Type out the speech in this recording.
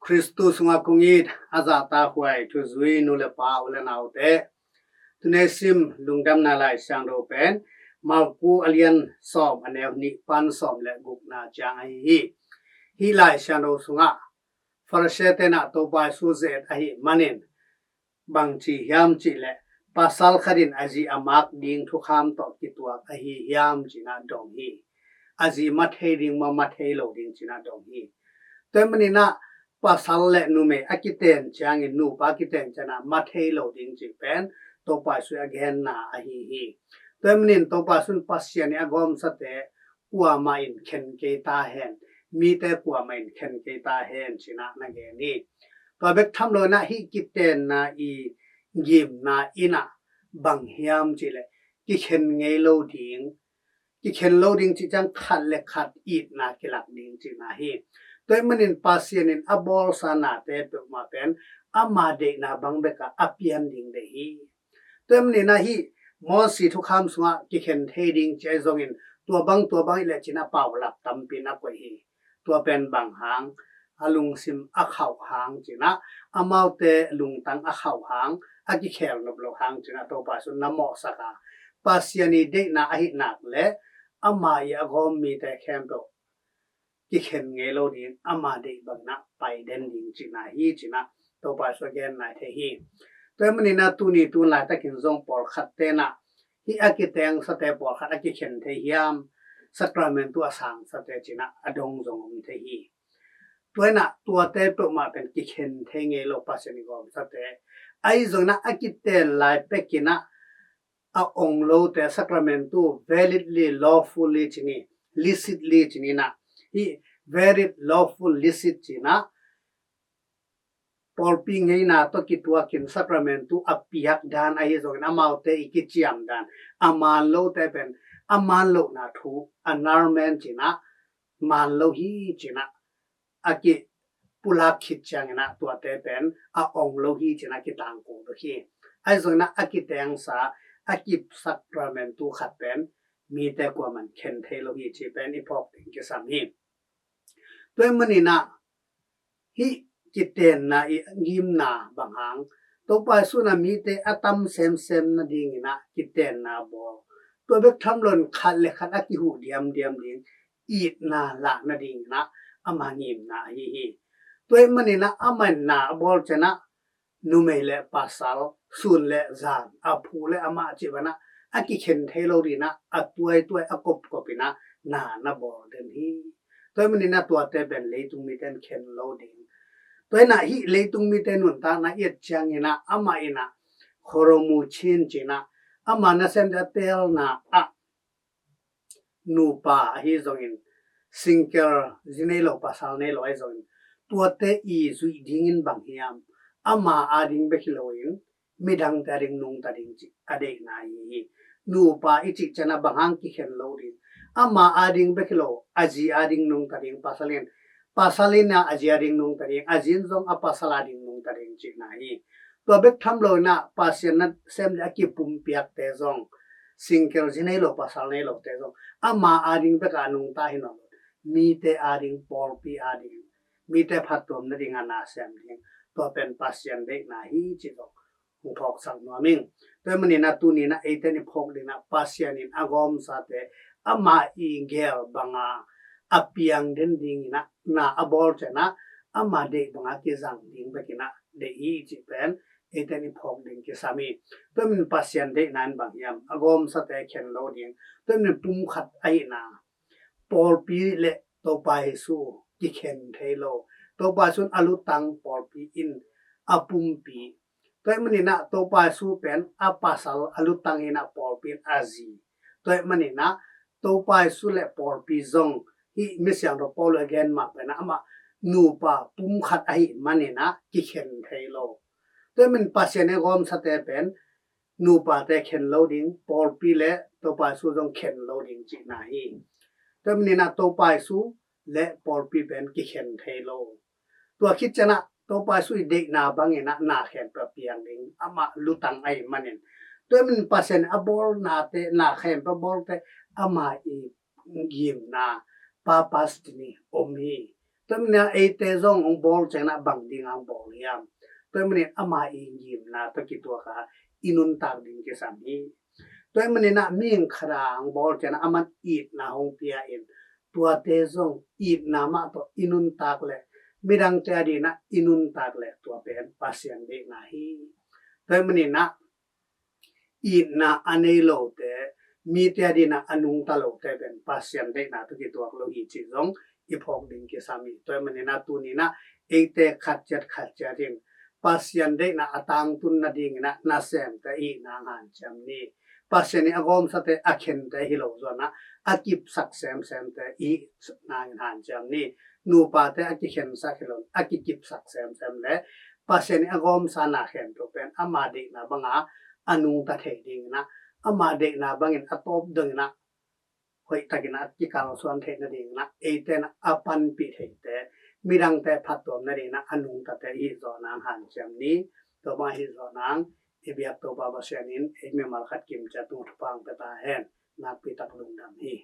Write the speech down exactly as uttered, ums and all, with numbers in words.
Khristu sungah kong it a zahtakhuai thuzui nu le pa, u le naute, tuni sim lungdamna Lai Siangtho pen Marku a lian sawm, a neu nih pan sawm le gukna ciang ahi hi. Hih Lai Siangtho sungah Pharisee-te in ah Topa Jesu ze-et ahih manin bang ci hiam cih leh, pasal khat in a zi a mak ding thukham tawh kituak ahi hiam ci-in ah dong hi. A zi mah thei ding maw, mah thei lo ding ci-in ah dong hi. Tua ahih manin ah pasal le numei a kiten ciangin, nupa a kiten ciangin ah mah thei lo ding cih pen Topa Jesu a genna ahi hi. Tua ahih manin Topa Jesu in Pasian in a gawmsate kuamah in khen kei ta hen, mite kuamah in khen kei ta hen ci-in ah na gen hi. Tua bek tham lo-in ah hih kitenna i ngimna in ah bang hiam cih leh, kikhen ngei lo ding, kikhen lo ding cih ciang khat le khat itna kilak ding cihna hi. Tua ahih manin Pasian in a bawlsa nate peuhmah pen ama deihna bang bek ah a pian ding deih hi. Tua ahih manin ah hih Moses thukham sungah kikhen thei ding ci ahi zongin, tua bang, tua bang hi leh ci-in ah paulap tampi in a koih hi. Tua pen bang hang, a lungsim a khauh hang ci-in ah, amaute lungtang a khauh hang, a kikhel nop loh hang ci-in ah Topa Jesu in na mawhsak a, Pasian i deihna ahih nak leh ama i a gawm mite khempeuh kikhen ngei lo ding, ama deih bangin ah pai den ding cihna hi ci-in ah Topa Jesu a genna i thei hi. Tua ahih manin ah tuni tu-in laitakin zong pawlkhatte in ah hih a kitengsate pawlkhat a kikhen thei hiam, Sacramentu a sangsate ci-in ah a dong zong om thei hi. Tua in ah tuate peuhmah pen kikhen thei ngei lo Pasian i gawmsate. Ahi zongin ah a kiten lai pekin ah a ong lote, Sacramentu validly, lawfully ci ni, licitly ci ni in ah, hih valid, lawful, licit ci-in ah pawlpi ngeina tawh kituakin Sacramentu a piak dan ahi zongin amaute i kiciam dan, a maan lote pen a maan lohna thu, annulment ci-in ah, maan lo hi ci-in ah a kipulak khit ciangin ah tuate pen a ong lo hi ci-in ah kitangko bek hi. Ahi zongin ah a kitengsa, a ki-Sacramentu khat pen mite kuamah in khen thei lo hi cih pen i phawk ding kisam hi. Tua ahih manin ah hih kitenna i ngimna bang hang, Topa Jesu in ah mite a tam semsem nadingin ah kitenna bawl. Tua bek tham lo-in khat le khat a kihuh diamdiam ding, itna lah nadingin ah ama ngimna ahi hi. Tua ahih manin ah amah in na a bawl ciangin ah numei le pasal, sun le zan, a phu le a mah cih bangin ah a kikhen thei lo dingin ah a tuaituai, a kopkop in ah na na bawl den hi. Tua ahih manin ah tuate pen leitung mite in khen lo ding. Tua in ah hih leitung mite nuntakna i et ciangin ah amah in ah Khoromu Chin ci-in ah ama nasemte a teelna ah nupa ahi zongin, single, zi nei lo pasal nei lo ahi zongin, tuate i zuih dingin bang hiam, ama ading bek hi loin midangte ading nungta ding cih a deihna ahi hi. Nupa i cih ciangin ah bang hang kikhen lo ding, ama ading bek hi lo, a zi ading nungta ding, pasal in, pasal in ah a zi ading nungta ding, a zi in zong a pasal ading nungta ding cihna hi. Tua bek tham lo-in ah Pasian nasemte a kipumpiakte zong, single, zi nei lo pasal nei lote zong, ama ading bek a nungta hi nawn lo, mite ading, pawlpi ading, mite phattuam nading a na sem ding, tua pen Pasian deihna hi cih zong hong phawksak nuam ing. Tua ahih manin ah tuni in ah eite in i phawk dingin ah Pasian in a gawmsate ama i gel banga a piang den dingin ah na a bawl ciangin ah ama deih banga kizang ding bekin ah deih hi cih pen eite in i phawk ding kisam hi. Tua ahih manin Pasian deihna in bang hiam, a gawmsate khen lo ding. Tua ahih manin pumkhat ahihna, pawlpi le Topa Jesu kikhen thei lo. Topa Jesu in a lutang, pawlpi in a pumpi. Tua ahih manin ah Topa Jesu pen a pasal, a lutang in ah pawlpi in a zi. Tua ahih manin ah Topa Jesu le pawlpi zong, hih Misiangtho Paul a gen mah pen ah amah nupa pumkhat ahih manin ah kikhen thei lo. Tua ahih manin Pasian i gawmsate pen nupate khen lo ding, pawlpi le Topa Jesu zong khen lo ding cihna hi. Tua ahih manin ah Topa Jesu le pawlpi pen kikhen thei lo. Tua khit ciangin ah Topa Jesu i deihna bangin ah na khempeuh a piang ding, amah lutang ahih manin. Tua ahih manin Pasian a bawlnate, na khempeuh a bawlte ama i ngimna, purpose ci ni, om hi. Tua manin ah eite zong hong bawl ciangin ah bang ding hong bawl hiam? Tua manin ama i ngimna tawh kituak a i nuntak ding kisam hi. Tua manin ah mihing khat a hong bawl ciangin ah aman itna hong pia in, tuate zong itna mah tawh i nuntak leh midangte a dingin ah i nuntak leh tua pen Pasian deihna hi. Tua manin ah itna a nei lote, mite a dingin ah a nungta lote pen Pasian deihna tawh kituak lo hi cih zong i phawk ding kisam hi. Tua manin ah tuni-in ah eite khat ciat khat ciat in Pasian deihna a tangtun nadingin ah nasemte i hih nang hanciam ni. Pasian in a gawmsate, a khente hi lo zaw-in ah a kipsak semsemte i hih nangin hanciam ni. Nupate a kikhensak hi lo-in a kikipsak semsem leh Pasian in a gawmsa na khempeuh pen ama deihna banga a nungta thei dingin ah, ama deihna bangin a tawp dongin ah hoihtakin ah a kikalsuan theih nadingin ah eite in ah a panpih theite, midangte phattuam nadingin ah a nungtate i hih zawh nang hanciam ni. Tua bang a hih zawh nang i biak Topa Pasian in ei mimal khat kim ciat tung thupha hong pia ta hen. Nakpi tak lungdam hi.